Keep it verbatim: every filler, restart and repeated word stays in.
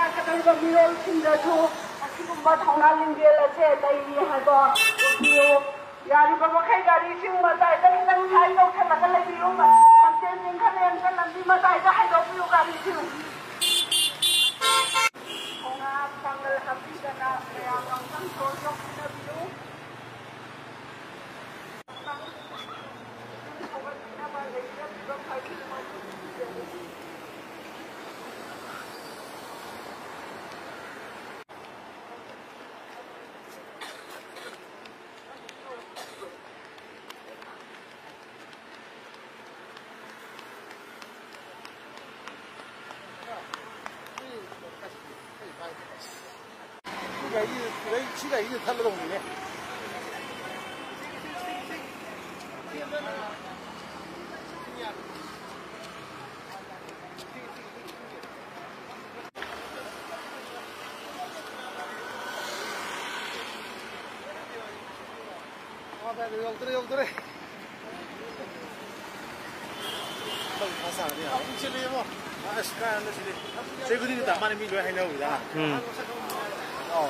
ꯂꯥꯛꯀꯗꯧꯔꯤꯕ ꯃꯤꯔꯣꯜꯁꯤꯡꯗꯁꯨ ꯑꯁꯤꯒꯨꯝꯕ ꯊꯧꯅꯥ ꯂꯤꯡꯖꯦꯜ ꯑꯁꯦ ꯂꯩꯔꯤ ꯍꯥꯏꯕ ꯎꯠꯄꯤꯌꯨ꯫ ꯌꯥꯔꯤꯕ ꯃꯈꯩ ꯒꯥꯔꯤꯁꯤꯡ ꯃꯇꯥꯏꯗ ꯈꯤꯇꯪ ꯁꯥꯏꯠ ꯇꯧꯁꯜꯂꯒ ꯂꯩꯕꯤꯌꯨ꯫ ꯂꯝꯖꯦꯟ ꯆꯦꯟꯈꯠꯂꯦ ꯑꯝꯇ ꯂꯝꯕꯤ ꯃꯇꯥꯏꯗ ꯍꯥꯏꯗꯣꯛꯄꯤꯌꯨ ꯒꯥꯔꯤꯁꯤꯡ꯫ ꯊꯧꯅꯥ ꯄꯥꯡꯒꯜ ꯍꯥꯞꯄꯤꯗꯅ ꯃꯌꯥꯝ ꯑꯃꯨꯛꯇꯪ ꯁꯣꯔ ꯌꯧꯁꯤꯟꯅꯕꯤꯌꯨ꯫ ꯁꯤ ꯒꯥꯔꯤ, ꯁꯤ ꯒꯥꯔꯤꯁꯦ ꯊꯠꯂꯗꯧꯅꯤꯅꯦ꯫ ꯌꯧꯗꯣꯔꯦ, ꯌꯧꯗꯣꯔꯦ꯫ ꯃꯊꯥ ꯁꯥꯔꯅꯤ꯫ ꯌꯥꯝ ꯆꯤꯜꯂꯤꯕꯣ꯫ ꯑꯁ, ꯀꯥꯏ ꯑꯃꯗ ꯆꯤꯜꯂꯤ꯫ ꯆꯍꯤ ꯈꯨꯗꯤꯡꯒꯤ ꯇꯥ ꯃꯥꯅꯤ ꯃꯤ ꯂꯣꯏ ꯍꯥꯏꯅꯕꯗ꯫ ꯎꯝ꯫ ꯑꯧ꯫